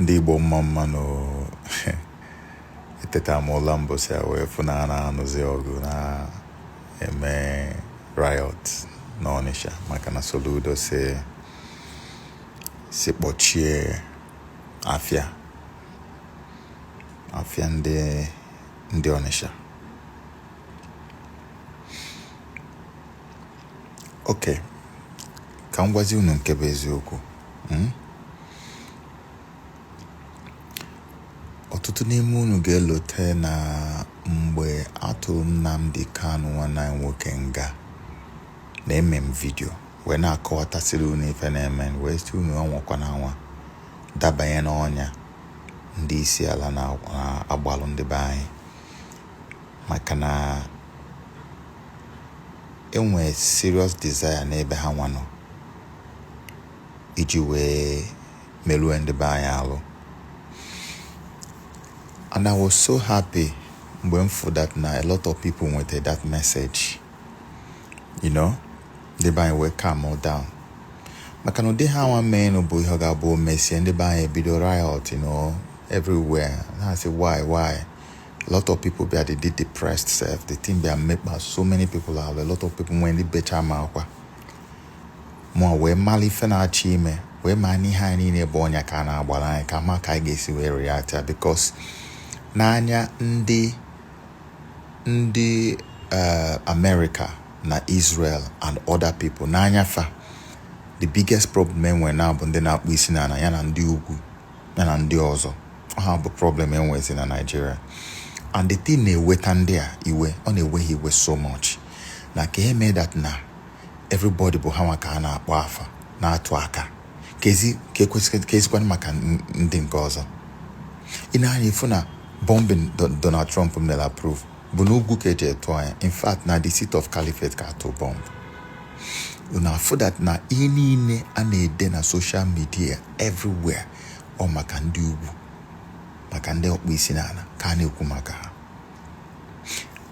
Ndị Igbo, mma mma nụ. Eteta m ụla mbọsị a wee fụ na a na-anụzi ọgụ, na-eme riot n'Ọnịsha maka na Soludo si kpọchie afịa ndị Ọnịsha. Ok, ka m gwazi unu nke bụ eziokwu. Ọtụtụ n'ime unu ga-elote na mgbe a tụrụ Nnamdi Kanu, nwanne anyị nwoke, nga, na-eme m video wee na-akọwatasịrị unu ife na-eme, wee sị unu anwakwana anwa dabanye n'ọnya ndị isi ala na-agbalụ ndị be anyị, maka na enwee serious desire n'ebe ha nwa nọ iji wee merue ndị be anyị alụ. And I was so happy mgbe m fụ that na a lot of people nweta that message. Ndị be anyị wee calm down, maka na ụdị ha nwa meenụ bụ ihe ọ ga-abụ o mesie, ndị be anyị ebido riot everywhere, na-asị why. A lot of people bịa dị depressed sef. The thing bịa mekpa so many people out. A lot of people nwee ndị becha ma akwa mụa wee mara ife na-achọ ime, wee maa n'ihe anyị niile bụ ọnya ka a na-agbara anyị, ka ma ka anyị ga-esi wee react ya, because n'anya ndị America na Israel and other people, n'anya fa, the biggest problem enwe na bụ ndị na-akpụ isi n'ala, ya na ndị ugwu, ya na ndị ọzọ. Ha bụ problem enwezi na Nigeria. And the thing na-eweta ndị a iwe, ọ na-ewe ha iwe so much na ka eme that na everybody bụ ha nwa ka a na-akpọ afa, na-atụ aka kezi ka ekwesịrị ka ezikwanụ maka ndị nke ọzọ. Ị na-anya ifu na bombing Donald Trump mere approve bụ n'ugwu ka eji etu anya. In fact, na the seat of caliphate ka atụ bomb. Unu afụ that na ihe niile a na-ede na social media everywhere, ọ maka ndị ugwu, maka ndị ọkpụ isi n'ala ka a na-ekwu maka ha.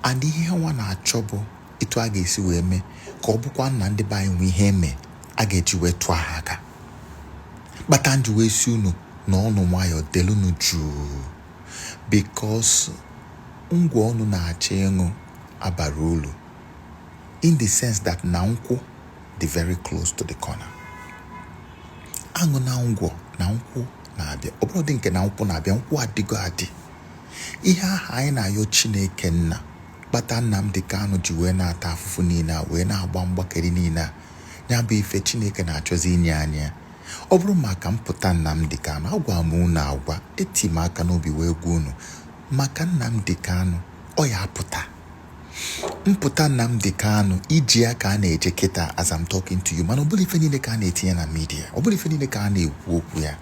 And ihe nwa na-achọ bụ etu a ga-esi wee mee ka ọ bụkwa na ndị be anyị nwee ihe eme a ga-eji wee tụọ ha aka, kpata nji wee si unu na ọnụ nwayọọ delunu jụụ, because ngwa ọnụ na-achọ ịṅụ abara ulu, in the sense that na nkwụ dị very close to the corner. Aṅụ na ngwọ na nkwụ na-abịa. Ọ bụrụ dị nke na nkwụ na-abịa, nkwụ adịgo adị. Ihe ahụ anyị na-ayọ Chineke nna kpata Nnamdi Kanu ji wee na-ata afụfụ niile a, wee na-agba mgbakeri niile a, ya bụ ife Chineke na-achọzi inye anyị ya. Ọ bụrụ maka mpụta Nnamdi Kanu, agwa m unu, agwa eti m aka n'obi wee gwa unu maka Nnamdi Kanu, ọ ya apụta. Mpụta Nnamdi Kanu, iji ya ka a na-eje kịta as I'm talking to you. Mana ọ bụrụ ife niile ka a na-etinye na media, ọ bụrụ ife niile ka a na-ekwu okwu ya,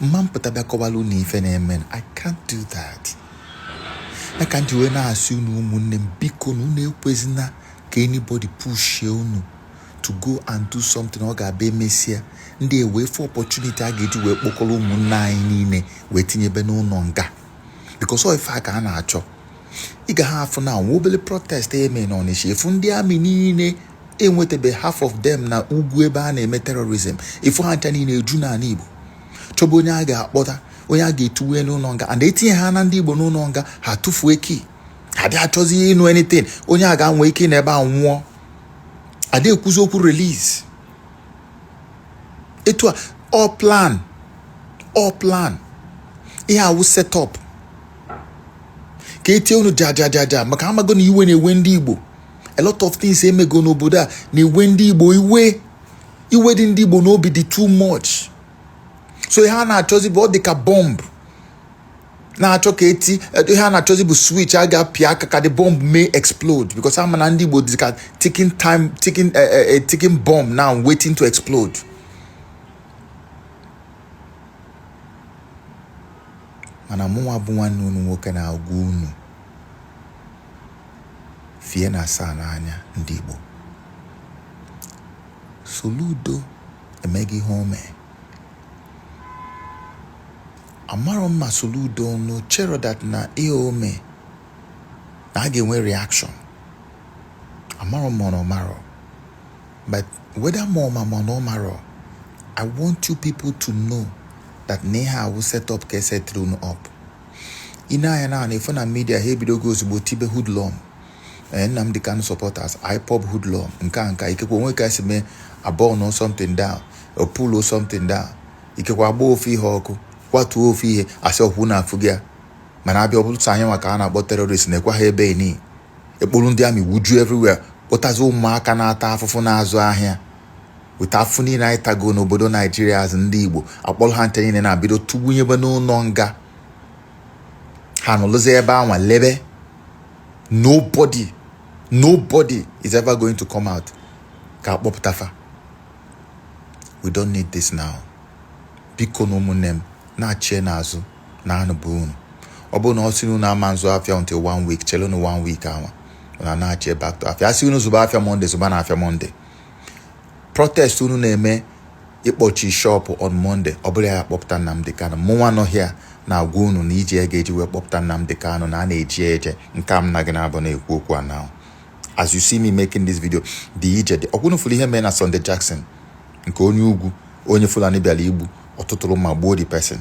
mma mpụta bịa kọwara unu ife na-eme. I can't do that. Ya ka m ji wee na-asị unu, ụmụnne m, biko na unu ekwezina ka anybody pushie unu to go and do something ọ ga-abịa emesịa, ndị ewee fụ opportunity a ga-eji wee kpọkọrọ ụmụnne anyị niile wee tinyebe n'ụlọ nga, because ọ ife a ka a na-achọ. Ị ga ha afụ na nwa obere protest eme na Ọnịsha, efu ndị amị niile enwetabe half of them na ugwu ebe a na-eme terrorism, efu ha ncha niile eju n'ala Igbo chọba onye a ga-akpọta, onye a ga-etuwe n'ụlọ nga. And etinye ha na ndị Igbo n'ụlọ nga, ha tụfuo key, ha dị achọzi ịnụ anything. Onye a ga-anwe ike n'ebe a nwụọ, ada ekwuzi okwu release. Etu a all plan, all plan, ihe awụ set up ka etie unu ja ja ja ja, maka amago na iwe na-ewe ndị Igbo. A lot of things emego n'obodo a na-ewe ndị Igbo iwe. Iwe dị ndị Igbo n'obi dị too much. So ihe a na-achọzi bụ, ọ dị ka bomb na-achọ ka eti. Ihe a na-achọzi bụ switch a ga-apịa aka ka the bomb may explode, because ama na ndị Igbo dị ka ticking time, ticking bomb now waiting to explode. Mana mụnwa bụ nwanne unu nwoke na-agwa unu, fie na asaa n'anya ndị Igbo. Soludo emeghị ihe o mee. Amarọ m ma Soludo no chere that na ihe o mee na a ga-enwe reaction. Amarọ m ma ọ marọ, but whether ma ọ ma na ọ marọ, I want you people to know That na ihe awụ set up ka esetịrị unu up. Ị na-anya na na-efu na media, ha ebidogo ozugbo tibe hoodlum, Nnamdi Kanu supporters, IPOB hoodlum, nke a nka. Ikekwe onwe ka esi mee abụọ something down or pull something down, ikekwe agba ofu ihe ọkụ, kwatuo ofu ihe, asị ọkwụ na afụ gị ya. Mana abịa, ọ bụrụ sọ anyị maka a na-akpọ terrorist, na-ekwe ha ebe ni ekpolu ndị amị wuju everywhere, kpụtazi ụmụaka na-ata afụfụ na-azụ ahịa weta afụ niile anyị tago n'obodo Naijiria. Azụ ndị Igbo akpọrọ ha nche niile na-abido tụgbunyebe n'ụlọ nga, ha nọlụzi ebe anwa lebe. Nobody, nobody is ever going to come out ka akpọpụta fa. We don't need this now. Biko na ụmụnne m, na-achie n'azụ na anụbụ unu. Ọ bụrụ na ọ sị unu ama nzụ afịa until one week, chere unu one week anwa na na-achie back to afịa. Asị unu zụba afịa Monday, zụba na afịa Monday. Protest unu na-eme ịkpọchi shop on Monday, ọ bụrụ ya akpọpụta Nnamdi Kanu. Mụnwa nọ here na-agwa unu na iji ga eji wee kpọpụta Nnamdi Kanu na a na-eji eje nke m na gị na-abụ na-ekwu okwu a now. As you see me making this video, the ije dị ọkwụnụ fụrụ ihe mere na Sunday Jackson nke onye ugwu, onye Fulani bịara igbu ọtụtụrụ ma gbuo the person.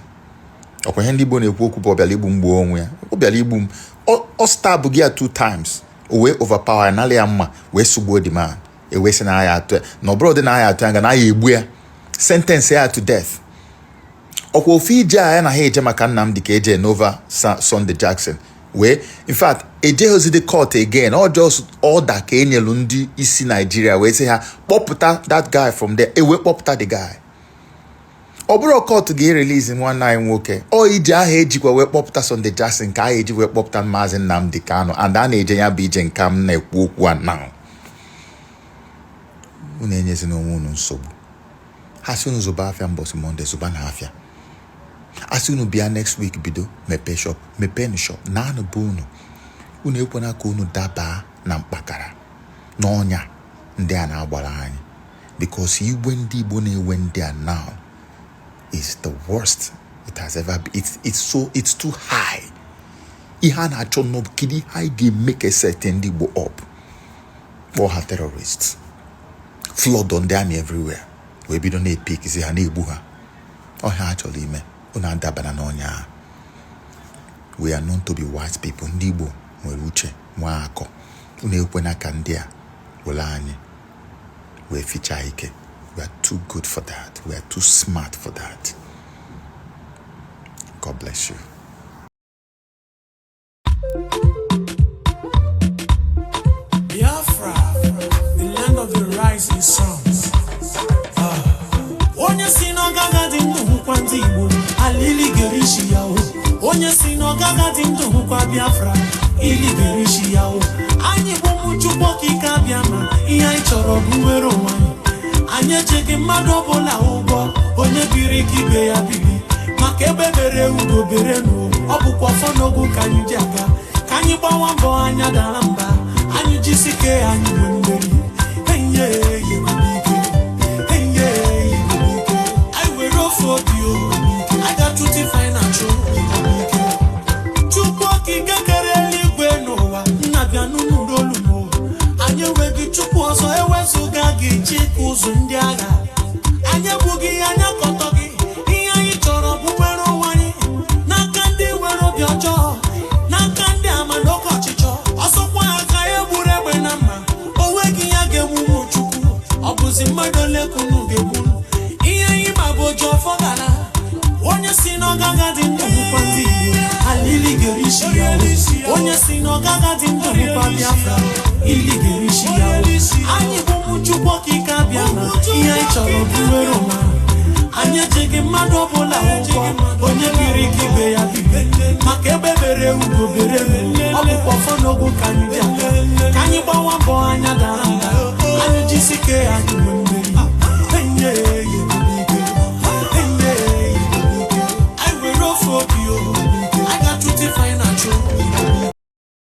Ọkwa ihe ndị Igbo na-ekwu okwu bụ ọ bịara igbu m, gbuo onwe ya. Ọ bịara igbu m, ọ stab gị ya two times, o wee overpower ya, nala ya mma, wee sugbuo the man. Ewee sị na aya atụ ya, na ọ bụrụ dị na aya atụ ya nga, na aya egbu ya, sentence ya to death. Ọkwa ofu ije a ya na ha eje maka Nnamdi ka eje Nova Sunday Jackson wee, in fact, ejeghozide court again. Ọ just order ka enyelu ndị isi Nigeria wee sị ha kpọpụta that guy from there. Ewee kpọpụta the guy. Ọ bụrụ court ga-erelease nwanne anyị nwoke, ọ ije ahụ ejikwa wee kpọpụta Sunday Jackson ka ahụ eji wee kpọpụta Maazị Nnamdi Kanu. And a na-eje ya bụ ije nke m na-ekwu okwu a now. Unu enyezina onwe unu nsogbu. Ha sị unu zụba afịa mbọsị Monday, zụba na afịa. Asị unu bịa next week bido mepee shop, mepee shop na anụ bụ unu. Unu ekwena ka unu dabaa na mkpakara n'ọnya ndị a na-agbara anyị, because igwe ndị Igbo na-ewe ndị a now is the worst it has ever been. It's too high. Ihe a na-achọ nnọọ, kedu ihe anyị ga-eme ka eset ndị Igbo up, kpọọ ha terrorists, flood ndị army everywhere, wee bido na-epikizi ha, na-egbu ha? Ọhịa a chọrọ ime, unu adabana n'ọnya ahụ. We are known to be wise people. Ndị Igbo nwere uche, nwee akọ. Unu ekwena ka ndị a were anyị wee fichaa ike. We are too good for that. We are too smart for that. God bless you. Biafra, the land of the rising sun. Onye si n'ọgaga dị ndụ hụkwa ndị Igbo, alili gerishi ya o. Onye si n'ọgaga dị ndụ hụkwa Biafra, ili gerishi ya o. Anyị bụ ụmụ Chukwu Okike abịa ma ihe anyị chọrọ bụ nwere onwe anyị. Anyị echeghị mmadụ ọbụla ụgwọ. Onye biri ka ibe ya biri, maka ebe bere ugo bere nụ. Ọ bụkwa ọfọ n'ogu ka anyị ji aga, ka anyị gbawa mbọ, anya dara mba, anyị jisike, anyị nwee mmeri. Enye ike, enye ike, anyị were ofe obi o, anyị ga-achụta ife anyị na-achụ ike. Chukwu Okike kere eluigwe n'ụwa, nna, bịa n'ụlọ olu m. Anyị enweghị Chukwu ọzọ ewezụga gị. Chịka ụzụ ndị agha, anyị ebughị ihe anya kọtọ gị. Ihe anyị chọrọ bụ nwere onwe anyị n'aka ndị nwere obi ọjọọ, n'aka ndị ama n'oke ọchịchọ. Ọsọkwa aka egburu egbe na mma, o nweghị ya ga-egbu Chukwu. Ọ bụzi mmadụ ole ka unu ga-egbu? Ihe anyị ma bụ oji ọfọ gara. Onye si n'ọgaga dị ndụ hụkwa ndị Igbo, alili ga-erishi ya o. Onye si n'ọgaga dị ndụ hụkwa Biafra, ili ga-erishi ya o. Anyị bụ ụmụ Chukwu Okike abịa ma ihe anyị chọrọ bụ nwere onwe anyị. Echeghị mmadụ ọbụla ụgwọ. Onye biri ka ibe ya biri, maka ebe bere ugo bere. Ọ bụkwa ọfọ n'ogu ka anyị ji aga, ka anyị gbawa mbọ, anya dara mba, anyị jisike, anyị